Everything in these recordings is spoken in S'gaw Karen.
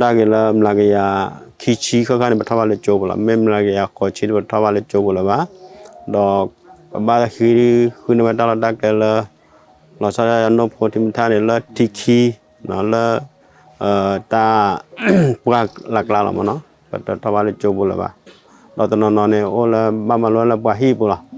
ဒၣ်က့ၤလၢမျးကယၤခံဆံဃၣ်ဃၣ်န့ၣ် ပထီၣ်ဘၣ်လၢကၠိပူၤလီၤ. မ့ၢ်မျးကယၤဃိးဆံဒီး ပထီၣ်ဘၣ်လၢကၠိပူၤလၢၤဘၣ်. ဒီးပဘၣ်ဃ့ဃုန့ၢ်ဝဲတၢ်လီၢ်တၢ်ကျဲလၢ လီၤဆီဒၣ်တၢ်နီၢ်ဖိထံမထါန့ၣ် လၢထံခံ လၢ တၢ်ပှၢ်လၢ်ကျါလီၤမ့ၢ်နီၤ, ပတထီၣ်ဘၣ်လၢကၠိပူၤလၢၤဘၣ်. ဒီးတနီၤနီၤန့ၣ် အိၣ်လၢဘၣ်မၤလိလၢပှၤဟံၣ်ပူၤလီၤ.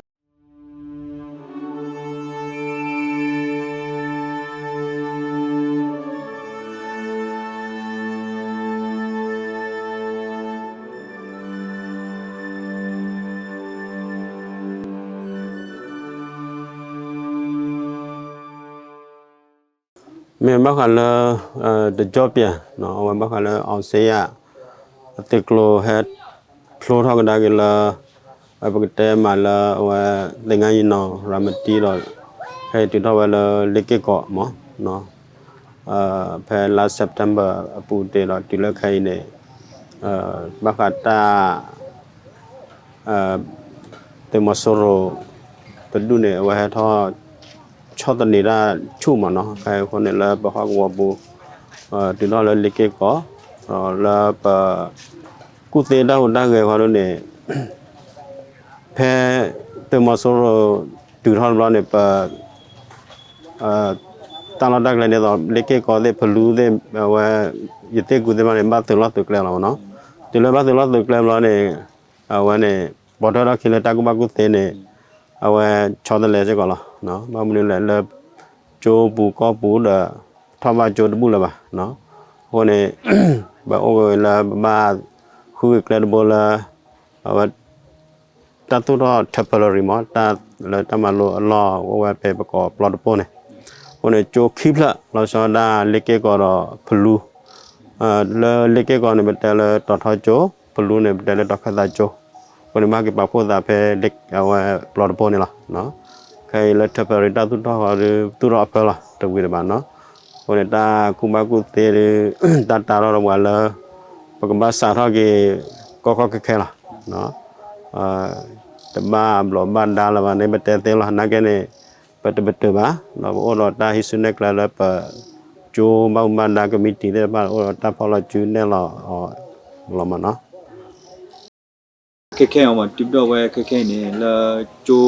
မ့ၢ်ဘၣ်ဃးလၢ တကၠီၣ်ပၠး အဝဲဘၣ်ဃးလၢ အောင်ဇေယျ အသုးကျိၤဟဲဖျိထီၣ်ကဒါက့ၤလၢ ပကတဲမးလၢအဝဲ သင်္ဃန်းညီနောင် ရၤမတံဒီး ဟဲတုၤထီၣ်ဝဲလၢလ့က့ၢ်ကီးမး ဖဲလါ September အပူၤတ့ၢ်ဒီးတုၤလၢခဲအံၤန့ၣ် ဘၣ်ဃးတၢ် သုးမီၤစိရိၤတဒူၣ်န့ၣ် အဝဲဟဲထီၣ် ဆီၣ်သနံးတၢ်ဆူၣ်မးနီၤ, ခဲအံၤအဃိန့ၣ်လၢပဟီၣ်ကဝီၤပူၤ တုၤထီၣ်လၢလ့က့ၢ်ကီး လၢပ ကူၣ်သ့တၢ်ဟူးတၢ်ဂဲၤဃီဒ်န့ၣ် ဖဲသုးမီၤစိရိၤတုၤထီၣ်တဘျီန့ၣ် ပ တၢ်လီၢ်တၢ်ကျဲဒ်သိး လ့က့ၢ်ကီးသ့ၣ် ဖလူသ့ၣ် အဝဲ ယသ့ၣ်ကူသ့ၣ်တဖၣ်န့ၣ် ဘၣ်သုးလီၢ်သုးကျဲလီၤမ့ၢ်နီၤ. တုၤလၢဘၣ်သုးလီၢ်သုးကျဲဘျီန့ၣ် အဝဲန့ၣ် ပိာ်ထွဲထီၣ်ခံလၢတၢ်ကူၣ်ဘၣ်ကူၣ်သ့န့ၣ် အဝဲဆီတလဲစ့ၢ်ကီးလီၤ. ဘၣ်မနုၤလဲၣ်လၢ ကၠိပူၤကီၢ်ပူၤဒီး ထီၣ်ဘၣ်ကၠိတဘူၣ်လၢၤဘၣ်. အဃိန့ၣ် ပအိၣ်ဝဲလၢပဘၣ်ဃုဂ့ၤကျဲတဘိလၢ အဝဲ တၢ်သူၣ်ထီၣ် temporary မး တၢ်လၢတၢ်မၤလိအလီၢ်အိၣ်ဝဲဖဲပကိးပျီတပိၢ်န့ၣ်, အဃိန့ၣ် ကၠိခံဖျၢၣ် လီၤဆီဒၣ်လ့က့ၢ်ကီးဒီးဖလူ, လၢလ့က့ၢ်ကီးန့ၣ် ပတဲလၢတီၤထီကၠိ, ဖလူန့ၣ် ပတဲလၢတီၤခၢၣ်သးကၠိ, အဃိန့ၣ် ဘၣ်က့ၤပာ်ဖှိၣ်သးဖဲအဝဲပျီတပိၢ်န့ၣ်လီၤ. ခဲအံၤလၢ temporary တၢ်သူၣ်ထီၣ်ဃီဒီး သူၣ်ထီၣ်အဖၢလီၤ တဝံၤတဘၣ်နီၤ. အဃိန့ၣ် တၢ်ကူၣ်ဘၣ်ကူၣ်သ့ဒီး တၢ်တာ်ထီၣ်ဒီးပှၤလၢ ပကဘၣ်စးထီၣ်က့ၤ ကီကီခဲခဲလီၤ. တဘၣ်ဘျီးဘၣ်ဒါလၢၤဘၣ်န့ၣ် ပတဲသ့လီၤ. နာ်က့န့ၣ် ပတပတုာ်ဘၣ်, ဒီးပအိၣ်ဒီးတၢ်ဟံးစုနဲၣ်ကျဲလၢပ ကၠိဘၣ်မူဘၣ်ဒါ ကမံးတံာ်သ့ၣ်တဖၣ် အိၣ်ဒီးတၢ်ဖီၣ်လီၤစုနဲၣ်လီၤအီၤလီၤမ့ၢ်နီၤ. ခဲခဲအံၤမ့ၢ် တုၤဘျီဝဲခဲခဲအံၤန့ၣ် လၢကၠိ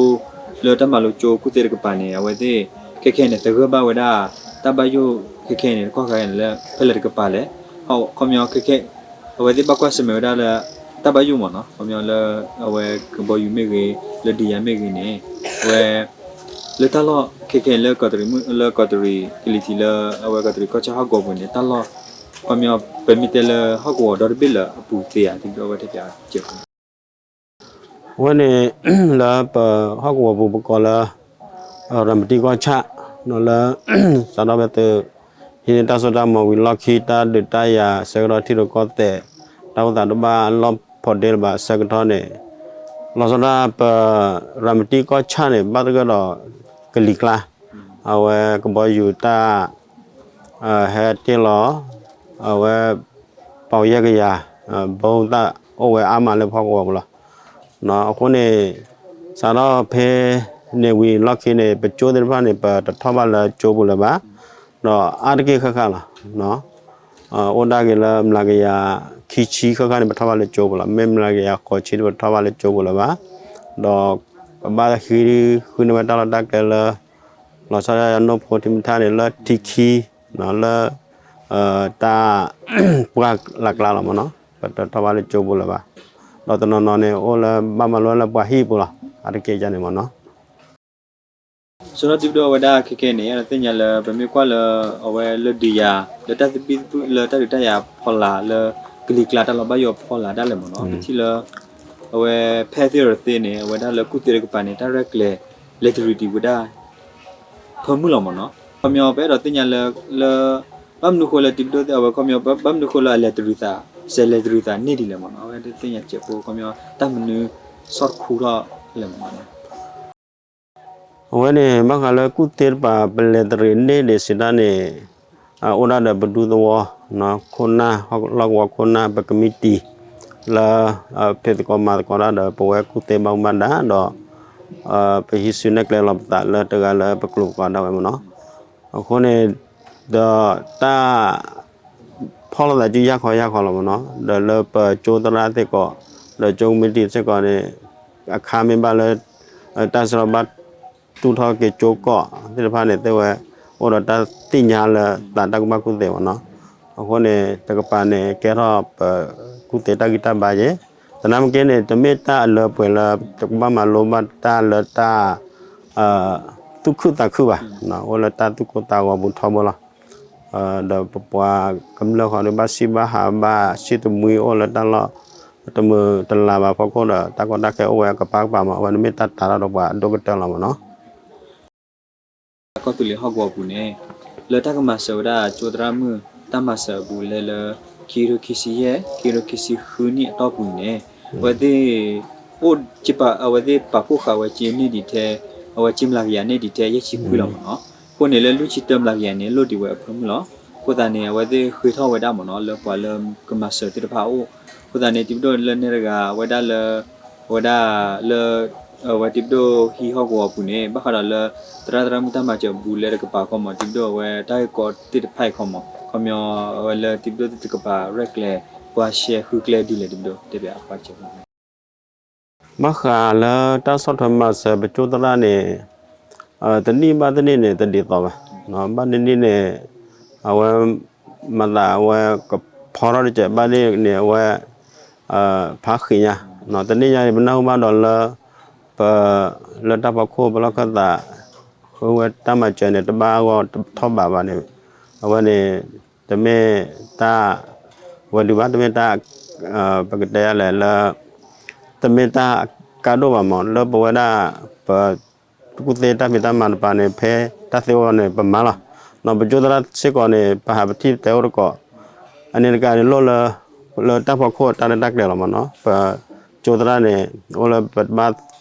လၢတၢ်မၤလိကၠိကူၣ်သ့တကပၤန့ၣ် အဝဲသ့ၣ် ခဲခဲအံၤန့ၣ် သဂၢၢ်ဘၣ်ဝဲဒၣ် တၢ်ဘၣ်ယိၣ်ခဲခဲအံၤန့ၣ် တကီၢ်ခါအံၤန့ၣ် လၢဖဲလဲၣ်တကပၤလဲၣ်. ခီပညီ ခဲခဲ အဝဲသ့ၣ်ဘၣ်ကွၢ်ဆၢၣ်မဲာ်ဝဲဒၣ်လၢ တၢ်ဘၣ်ယိၣ်မ့ၢ်နီၤ, ခီပညီလၢ အဝဲကဘီယူၤမ့ၢ်ဂ့ၤ လၢဒုးယၤမ့ၢ်ဂ့ၤန့ၣ် အဝဲ လၢတၢ်လီၢ်ခဲခဲအံၤလၢကီးတရံး လၢကီးတရံးကလံၤထံးလၢ အဝဲကီးတရံးကီၢ်ဆၣ်ဟီၣ်ကဝီၤပူၤန့ၣ် တၢ်လီၢ် ခီပညီ ပမ့ၢ်တဲလၢဟီၣ်ကဝီၤဒီတဘ့ၣ်လၢအပူၤသ့ဧါ သံဘျီဝဲတပျးစဲးဖိ အဝဲန့ၣ် လၢပဟီၣ်ကဝီၤပူၤပကိးလၢ ရၤမတံကီၢ်ဆၣ် လၢ စးထီၣ်ဖဲသုး ဟံးန့ၢ်တၢ်စိတၢ်ကမီၤဝံၤလီၢ်ခံ တၢ်ဒုးတၢ်ယၤဆၢကတီၢ်ထံရူၢ်ကီၢ်သဲး တၢ်အိၣ်သးတဘၣ်လီၢ်ဖိးဒ့လၢၤဘၣ်အဆၢကတီၢ်န့ၣ် လီၤဆီဒၣ်ပ ရၤမတံကီၢ်ဆၣ်န့ၣ် ဘၣ်သဂၢၢ်ဒီးကလံၤကျါ အဝဲကဘီယူၤတၢ် ဟဲတ့ၢ်လီၤ အဝဲ ပီယဲၢ်ကယၤ ဘီတၢ်အိၣ်ဝဲအါမးလၢပဟီၣ်ကဝီၤပူၤလီၤ. အဃိန့ၣ် စးထီၣ်ဖဲန့ၣ်ဝံၤလီၢ်ခံန့ၣ် ပကၠိသ့ၣ်တဖၣ်န့ၣ် ပတထီၣ်ဘၣ်လၢကၠိပူၤလၢၤဘၣ်, ဒီးအါတက့ၢ်ဃၣ်ဃၣ်လီၤ. အိၣ်ဒၣ်က့ၤလၢမျးကယၤခံဆံဃၣ်ဃၣ်န့ၣ် ပထီၣ်ဘၣ်လၢကၠိပူၤလီၤ. မ့ၢ်မျးကယၤဃိးဆံ ပထီၣ်ဘၣ်လၢကၠိပူၤလၢၤဘၣ်, ဒီးပဘၣ်ဃ့ဃုန့ၢ်ဝဲတၢ်လီၢ်တၢ်ကျဲလၢ လီၤဆီဒၣ်တၢ်နီၢ်ဖိထံမထါန့ၣ် လၢထံခံ လၢ တၢ်ပှၢ်လၢ်ကျါလီၤမ့ၢ်နီၤ, ပတထီၣ်ဘၣ်လၢကၠိပူၤလၢၤဘၣ်. ဒီးတနီၤနီၤန့ၣ် အိၣ်လၢဘၣ်မၤလိလၢပှၤဟံၣ်ပူၤလီၤ, အါတက့ၢ်န့ၣ်မ့ၢ်နီၤ. ဆိဒီၣ်တုၤဒိၣ်ဝဲဒၣ်ခဲခဲန့ၣ် သ့ၣ်ညါလၢပမ့ၢ်ကွၢ်လၢ အဝဲလၢဒုးယၤ လၢတၢ်သဘံၣ်သဘုၣ် လၢတၢ်ဒုးတၢ်ယၤဖီလာ် လၢကလံၤကျါတၢ်လီၤဘၣ်ယိၣ်ဖီလာ်ဒၣ်လဲာ်မ့ၢ်နီၤ, ပထံၣ်လၢ အဝဲဖဲသ့ၣ်ရသ့န့ၣ် အဝဲဒၣ်လၢကူၣ်သ့တကပၤန့ၣ် တၢ်ရဲၣ်ကျဲၤလဲၤတရံးဒံးဝဲဒၣ် ဖၢမုၢ်လီၤမ့ၢ်နီၤ. ခီပညီပအဲၣ်ဒိးသ့ၣ်ညါလၢ လၢ ဘၣ်မနုၤဃိလၢတုၤဒိၣ်သ့ၣ် အဝဲခီပညီ ဘၣ်မနုၤဃိလၢအလဲၤတရံးသး စဲးလဲၤတရံးသးန့ၢ်ဒ်လဲၣ်မ့ၢ်နီၤ, အဝဲသ့ၣ်ညါစဲးဖိ ခီပညီ တၢ်မနုၤဆီၣ်တခူထီၣ်လဲၣ်မ့ၢ်နီၤ. အဝဲန့ၣ် ဘၣ်ဃးလၢကူၣ်သ့တကပၤ ပလဲၤတရံးန့ၢ်ဒံးစံးတၢ်န့ၣ် အိၣ်ဒၣ်ဒီးပဒူသဝီ ခိၣ်နၢ် လီၢ်ကဝီၤခိၣ်နၢ် ပကမံးတံာ် လၢ ဖံးသကိးမၤသကိးတၢ်ဒီး ပဝဲကူၣ်သ့ဘၣ်မူဘၣ်ဒါဒီး ပဟံးစုနဲၣ်ကျဲလီၤပသးလၢတဂၤလၢပကျိာ်ပကိးဒၣ်ဝဲမ့ၢ်နီၤ. အဃိန့ၣ် ဒီးတၢ် ဖီၣ်လိာ်သးစုယၢ်ခီယၢ်ခီလီၤမ့ၢ်နီၤ, ဒီးလၢပကၠိသရၣ်စ့ၢ်ကီး ဒီးကၠိကမံးတံာ်စ့ၢ်ကီးန့ၣ် အခါမ့ၢ်ဘၣ်လၢ တၢ်စရီဘၣ်တူၢ်ထီၣ်က့ၤကၠိကီၢ်သ့ၣ်တဖၣ်န့ၣ် သ့ၣ်ဝဲ အိၣ်ဒီးတၢ်သ့ၣ်ညါလၢသးတၢ်ကူၣ်ဘၣ်ကူၣ်သ့မ့ၢ်နီၤ. အဃိန့ၣ် တကပၤန့ၣ် ကဲထီၣ်ပကူၣ်သ့တၢ်ဂံၢ်တၢ်ဘါယဲၢ်, သနာ်က့န့ၣ် တမ့ၢ်တၢ်အလၢပှဲၤလၢ တကဘၣ်မၤလိဘၣ်တၢ်လၢတၢ် သူၣ်ခုသးခုဘၣ်, အိၣ်လၢတၢ်သူၣ်ကိၢ်သးဂီၤပူၤထီဘိလီၤ. ဒီးပပှၤကမျၢၢ်ဃီဒီး ဘၣ်ဆံၣ်ဘၣ်ဟးဘၣ်ဆံၣ်တမှံအိၣ်လၢတၢ်လီၢ် တမုာ်တလၤဘၣ်အဖီခိၣ်ဒီး တၢ်ကီတၢ်ခဲအိၣ်ဝဲအကပၤကပၤမး, အဝဲန့ၣ်မ့ၢ်တၢ်တာ်တၢ်ဒီးပှၤအဒိၣ်ကတၢၢ်လီၤမ့ၢ်နီၤ. ကီၢ်သူလ့ၤဟီၣ်ကဝီၤပူၤန့ၣ် လၢတၢ်ကမၤစၢၤဝဲဒၣ်ကၠိသရၣ်မုၣ် တၢ်မၤစၢၤအပူၤလဲၤလၢ ခံကထိခံဆံယဲၢ် ခံကထိခံဆံဃုနံၣ်အတီၢ်ပူၤန့ၣ် အဝဲသ့ၣ် အိၣ် အဝဲသ့ၣ်ပာ်ဖှိၣ်ဃာ်ဝဲကၠ့န့ၢ်ဒံးထဲ အဝဲကၠ့မျးကယၤန့ၢ်ဒံးထဲ ယဲၢ်ဆံခွံလီၤမ့ၢ်နီၤ. အဃိန့ၣ်လၢလွံၢ်ဆံတၢမျးကယၤန့ၣ် လိၣ်ဒံးဝဲအဖၢမုၢ်လီၤ. အဃိသတးန့ၣ် အဝဲသ့ၣ်ဃ့ထီၣ်ဝဲဒၣ်မ့ၢ်နီၤ လၢပှၤလၢကမၤစၢၤသ့ၣ်တဖၣ်အအိၣ်. အဃိသတးန့ၣ် တံၤပဒိၣ်လၢနဲတဂၤ အဝဲဒၣ်လၢ အဝဲဒၣ်လၢ အဝဲတံၤပဒိၣ်ဟံၣ်ဟီၣ်ကဝီၤပူၤန့ၣ် ဘၣ်ဃးဒီးလၢ သရၣ်သရၣ်မုၣ်တၢ်မၤစၢၤအပူၤလဲၤတကပၤခီမး တံၤပဒိၣ်အဝဲတၢ်ဂ့ၢ်ကီသ့ၣ်တဖၣ်အံၤခီမး ခီပညီ အဝဲလၢတံၤပဒိၣ်တကပၤရဲၣ်ကျဲၤ ပှၤရှဲဃုကျဲဒ်လဲၣ်တံၤပဒိၣ်တဲဘၣ်အကွၢ်ကၢ ဘၣ်ဃးလၢတၢ်ဆီၣ်ထွဲမၤစၢၤပကၠိသရၣ်န့ၣ် တနံၣ်ဘၣ်တနံၣ်န့ၣ် တဒ်သိးဘၣ်. ဘၣ်တနံၣ်န့ၣ် အဝဲ မၤသးအဝဲကဖီထီၣ်တစဲး ဘၣ်တနံၣ်န့ၣ် အဝဲ ဖးဃံးညါ, တနံၣ်ညါန့ၣ် ပနၢ်ဟူဘၣ်ဒီးလၢ ပ လၢတၢ်ဖီခိၣ်ပလီၢ်ခၢၣ်သး ဃုဝဲတၢ်မၤစၢၤန့ၣ် တဘၣ်အဂီၢ်ထီၣ်ဘးဘၣ်န့ၣ် အဝဲန့ၣ် တမ့ၢ်တၢ် ဝဲဒုးဘၣ် တမ့ၢ်တၢ် ပကတဲယၤလဲၣ်လၢ တမ့ၢ်တၢ်ကါဒိၣ်ဘၣ်မး လၢပဝဲဒၣ် ပ ကူၣ်သ့တၢ်ဖံးတၢ်မၤတပၤန့ၣ် ဖဲတၢ်သ့အိၣ်န့ၣ် ပမၤလီၤ. ပကၠိသရၣ်စ့ၢ်ကီးန့ၣ် ပဟးပထံၣ်တဲအိၣ်တကိး အန့ၣ်တကးန့ၣ် လိၣ်လၢ လၢတၢ်ဖီခိၣ်တၢ်ရဲၣ်တၢ်ကျဲၤလီၤမးနီၤ. ပကၠိသရၣ်န့ၣ် အိၣ်လၢပဘၣ်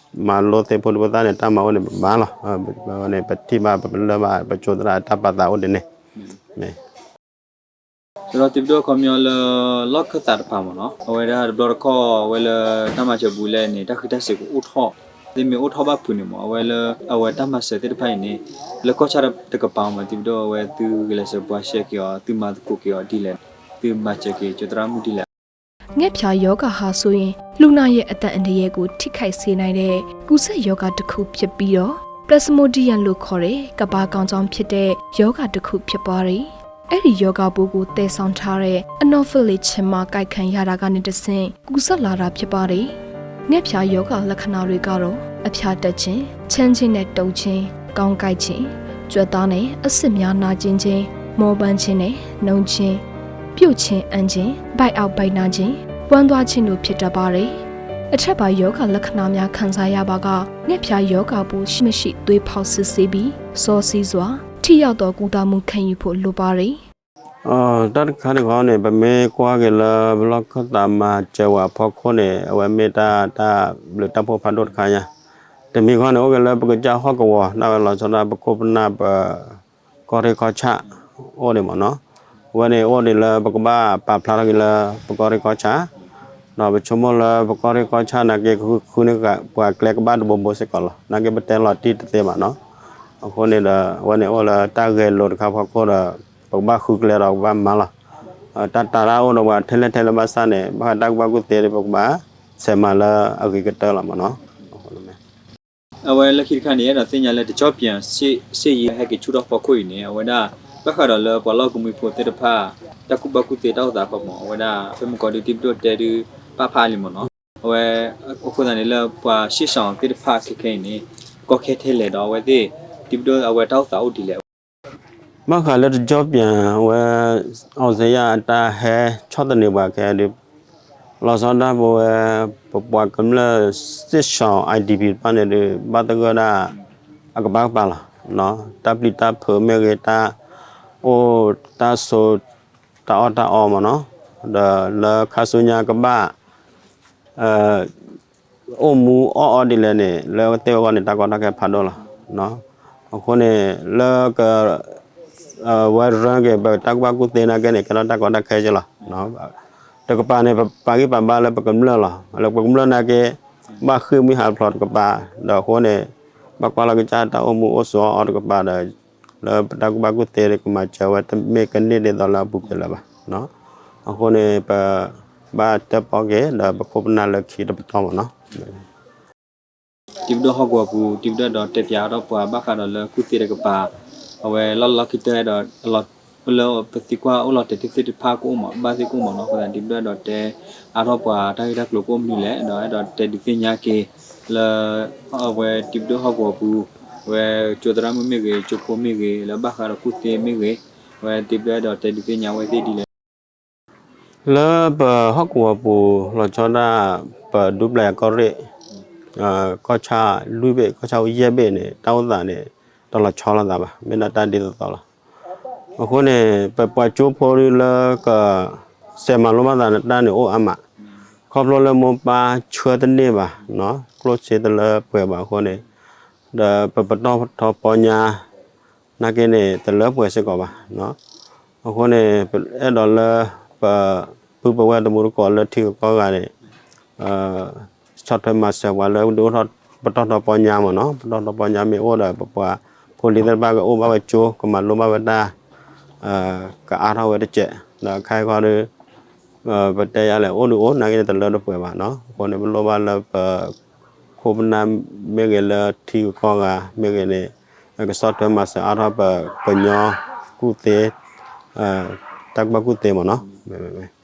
မၤလိသ့ဖိတဖိသၣ်န့ၣ် တၢ်မၤအိၣ်န့ၣ် ပမၤလီၤ. န့ၣ် ပထံၣ်ဘၣ်ပလၢၢ်ဘၣ် ပကၠိသရၣ်တၢ်ပာ်သးအိၣ်ဒ်န့ၣ် မ့ၢ် ဒီးတံၤပဒိၣ်ခီပညီလၢ လီၢ်ခၢၣ်သးတပၤမးနီၤ အဝဲဒၣ်တဘျီတခီၣ် အဝဲလၢတၢ်မၤစၢၤပူၤလဲၣ်န့ၣ် တၢ်ဃံးတၢ်စ့ၤကအိၣ်ထီၣ်, သ့မ့ၢ်အိၣ်ထီၣ်ဘၣ်ဖုးန့ၣ်မး အဝဲလၢ အဝဲတၢ်မၤစၢၤသ့ၣ်တဖၣ်အံၤန့ၣ် လၢကီၢ်ဆၣ်တကပၤမး တံၤပဒိၣ်အဝဲသုကလဲၤစၢၤပှၤရှဲက့ၤအီၤ သုမၤသကိးက့ၤအီၤဒ်လဲၣ်, သုမၤစၢၤက့ၤကၠိသရၣ်မုၣ်ဒ်လဲၣ် ငှက်ဖျားရောဂါဟာဆိုရင် လူနာရဲ့အသက်အန္တရာယ်ကို ထိခိုက်စေနိုင်တဲ့ ကူးစက်ရောဂါတစ်ခုဖြစ်ပြီးတော့ Plasmodium လို့ခေါ်တဲ့ ကပ်ပါးကောင်းကြောင်းဖြစ်တဲ့ ရောဂါတစ်ခုဖြစ်ပါတယ်။ အဲ့ဒီရောဂါပိုးကိုသယ်ဆောင်ထားတဲ့ Anopheles ခြင်မှာကိုက်ခံရတာကနေတဆင့် ကူးစက်လာတာဖြစ်ပါတယ်။ ငှက်ဖျားရောဂါလက္ခဏာတွေကတော့ အဖျားတက်ခြင်း၊ ချမ်းခြင်းနဲ့တုန်ခြင်း၊ ခေါင်းကိုက်ခြင်း၊ ကြွက်သားနဲ့အဆစ်များနာကျင်ခြင်း၊ မောပန်းခြင်းနဲ့နုံခြင်း၊ ပြုတ်ခြင်း၊ အန်ခြင်း၊ ဗိုက်အောင့်ဗိုက်နာခြင်း၊ ဝမ်းသွားခြင်းတို့ဖြစ်တတ်ပါတယ်။ အထက်ပါရောဂါလက္ခဏာများခံစားရပါက ငှက်ဖျားရောဂါပိုးရှိမရှိသွေးဖောက်စစ်ဆေးပြီး စောစီးစွာ ထိရောက်သောကုသမှုခံယူဖို့လိုပါတယ်။ တၢ်တခါတခါန့ၣ် ပမ့ၢ်ကွၢ်က့ၤလၢပလီၢ်ခၢၣ်သးမၤစၢၤဝဲအဖီခိၣ်န့ၣ် အဝဲမ့ၢ်တၢ် တၢ်ဘျုးတၢ်ဖှိၣ်ဖးဒိၣ်တခါညါ, တမံၤဃီန့ၣ် အိၣ်က့ၤလၢပကစၢ်ဟီၣ်ကဝီၤ ဒၣ်ဝဲလီၤဆီဒၣ်ပခိၣ်ပနၢ်ပ ကီၢ်ရ့ၣ်ကီၢ်ဆၣ် အိၣ်ဒံးမ့ၢ်နီၤ, အဝဲန့ၣ်အိၣ်ဒံးလၢပကဘၣ်ပာ်ဖျါထီၣ်က့ၤလၢပကီၢ်ရ့ၣ်ကီၢ်ဆၣ်, ဒီးပဆိကမိၣ်လၢပကီၢ်ရ့ၣ်ကီၢ်ဆၣ်နာ်က့ ဃုန့ၢ်ပှၤကျဲကဘၣ်တဘိဘိစ့ၢ်ကီးလီၤ. နာ်က့ပတဲလီၤတံၢ်တသ့ဘၣ်နီၤ, အဃိန့ၣ်ဒီး အဝဲန့ၣ်အိၣ်လၢတၢ်ဂဲၤလိာ်တခါဖီခိၣ်ဒီး ပကဘၣ်ဃုကျဲဒီးပကဘၣ်မၤလီၤ. တၢ်တာ်တၢ်အိၣ်ဒီးပှၤထဲလဲၣ်ထဲလဲၣ်ဘၣ်ဆၣ်န့ၣ် ဘၣ်ဃးတၢ်ကူၣ်ဘၣ်ကူၣ်သ့ဒီး ပကဘၣ်ဆဲးမၤလၢအဂ့ၤကတၢၢ်လီၤမ့ၢ်နီၤ. အဝဲလၢခံတခါန့ၣ် အဲၣ်ဒိးသ့ၣ်ညါလၢ တကၠီပၠး စစ်ရေး ဟဲက့ၤဆူၣ်ထီၣ်ဖီခိၣ်အံၤန့ၣ် အဝဲဒၣ် ဘၣ်ဃးဒီးလၢပှၤလီၢ်ကမှံဖိသ့ၣ်တဖၣ် တၢ်ကူၣ်ဘၣ်ကူၣ်သ့တၢ်အိၣ်သးအဖီခိၣ်မး အဝဲဒၣ် ဖဲမုၢ်ကီၢ်ဒုးတံၤပဒိၣ်တဲဒုး ပာ်ဖျါလံမ့ၢ်နီၤ. အဝဲ အဃိသတးန့ၣ်လၢပှၤရှ့ၣ်စီၤသ့ၣ်တဖၣ်ခဲခဲအံၤန့ၣ် ကီခဲထဲလဲၣ်ဒီးအဝဲသ့ၣ် တံၤပဒိၣ်အဝဲတၢ်အိၣ်သးအိၣ်ဒ်လဲၣ် ဘၣ်ဃးလၢတကၠီပၠး အဝဲ အောင်ဇေယျ အတၢ်ဟဲဆီၣ်သနံးပှၤခဲဒုး လီၤဆီဒၣ်ပဝဲ ပပှၤကမျၢၢ် စစ်ရှောင် IDP တဖၣ်န့ၣ်ဒုး ဘၣ်သဂၢၢ်ဒၣ် အကဘၣ်ကပၤလီၤ. တၢ်ပျံၤတၢ်ဖုးမ့ၢ်ဂ့ၤ တၢ်အိၣ်တၢ်ဆိး တၢ်အီၣ်တၢ်အီမ့ၢ်နီၤ ဒီးလၢခါဆူညါကဘၣ် အိၣ်မူအီၣ်အီဒ်လဲၣ်န့ၣ် လၢသ့ၣ်ဝဲအဂီၢ်န့ၣ် တၢ်ကီတၢ်ခဲဖးဒိၣ်လီၤ. အဃိန့ၣ် လၢက ဝဲရၢက့ၤ ပတၢ်ကူၣ်ဘၣ်ကူၣ်သ့နာ်က့န့ၣ် ကဲထီၣ်တၢ်ကီတၢ်ခဲက့လီၤ. တကပၤန့ၣ် ပပာ်ဂံၢ်ပာ်ဘါလၢပကမျၢၢ်လီၤ. လၢပကမျၢၢ်နာ်က့ ဘၣ်ဃ့ၢ်မှံဟးဖျိးတကပၤ ဒီးအဃိန့ၣ် ဘၣ်ကွၢ်လီၤကစၢ်တၢ်အိၣ်မူအိၣ်ဆိးအီၣ်အီတကပၤဒီး လၢပတၢ်ကူၣ်ဘၣ်ကူၣ်သ့ကမၤစၢၤဝဲ တမ့ၢ်ကန့ၢ်ဒ်သိးလၢအပူၤကွံာ်လၢၤဘၣ်. အဃိန့ၣ် ပဘၣ်တၢၣ်ပီၣ်က့ၤ ဒီးပခိၣ်ပနၢ်လၢခံတပတီၢ်မ့ၢ်နီၤ. တံၤပဒိၣ်ဟီၣ်ကဝီၤပူၤ တံၤပဒိၣ်အဲၣ်ဒိးတဲပၠးအါထီၣ်ပှၤဘၣ်ဃးဒီးလၢကူၣ်သ့တကပၤ, အဝဲလီၢ်လီၢ်ခံကတၢၢ်အဲၣ်ဒိး လၢပသံကွၢ်အိၣ်လီၤတဲာ်သ့ၣ်တဖၣ်ကအိၣ်မး ဘၣ်သ့ၣ်ကအိၣ်မးနီၤ, အဃိသတး တံၤပဒိၣ်အဲၣ်ဒိးတဲအါထီၣ်ပှၤတၢ်ဂ့ၢ်တၢ်ကျိၤကအိၣ်မနုၤလဲၣ် ဒီးအဲၣ်ဒိးတဲဒုးသ့ၣ်ညါက့ၤ လၢ အဝဲတံၤပဒိၣ်ဟီၣ်ကဝီၤပူၤ အဝဲကၠိသရၣ်မုၣ်မ့ၢ်ဂ့ၤ ကၠိဖိမ့ၢ်ဂ့ၤ လၢဘၣ်ဃးဒီးကူၣ်သ့မ့ၢ်ဂ့ၤ, အဝဲတံၤပဒိၣ်အဲၣ်ဒိးတဲဒုးသ့ၣ်ညါဝဲသ့ၣ်ဒ်လဲၣ် လၢပဟီၣ်ကဝီၤပူၤလီၤဆီဒၣ် ပဒူပျၢ်ယၤကီၢ်ရ့ၣ် ကီၢ်ဆၣ်လွံၢ်ဘ့ၣ် ကီၢ်ဆၣ်အိၣ်ယဲၢ်ဘ့ၣ်န့ၣ် တၢ်အိၣ်သးန့ၣ် တလီၤဆီလိာ်သးဘၣ် မ့ၢ်ဒၣ်တၢ်ဒ်သိးသိးလီၤ. အဃိန့ၣ် ပပှၤကၠိဖိဒ်လၢက စဲးမၤလိဘၣ်သးတၢ်န့ၣ်အိၣ်အါမး, ခီဖျိလၢမိၢ်ပၢ်ဆှၢတန့ၢ်ဘၣ်, ကျိၣ်စ့တလၢပှဲၤဘၣ်အဃိန့ၣ်, ဒီးပပတီၢ်ထီပီညါ နာ်က့န့ၣ် တလၢပှဲၤစ့ၢ်ကီးဘၣ်. အဃိန့ၣ် ပအဲၣ်ဒိးလၢ ပပုၢ်ပဝဲၢ်တံၤသကိးလၢထံဂုၤကီၢ်ဂၤန့ၣ် ဆီၣ်ထွဲမၤစၢၤပှၤလၢဒုးအိၣ်ထီၣ်ပတီၢ်ထီပီညါမ့ၢ်နီၤ, ပတီၢ်ထီပီညါမ့ၢ်အိၣ်ဒီး ပပှၤဖိလံၤသ့ၣ်တဖၣ်ကအိၣ်ဘၣ်ဝဲကၠိ ကမၤလိဘၣ်ဝဲတၢ် ကအါထီၣ်ဝဲတစဲး, ဒီးခဲအံၤခီဒီး ပတဲယၤလဲၣ် အိၣ်ဒုးအိၣ် နာ်က့န့ၣ် တလၢတပှဲၤဘၣ်နီၤ. အဃိန့ၣ် ပလိၣ်ဘၣ်လၢပ ခိၣ်ပနၢ်မ့ၢ်ဂ့ၤ လၢထံဂုၤကီၢ်ဂၤမ့ၢ်ဂ့ၤန့ၣ် ကဆီၣ်ထွဲမၤစၢၤအါထီၣ်ပကညီကူၣ်သ့ တၢ်ကူၣ်ဘၣ်ကူၣ်သ့မ့ၢ်နီၤ.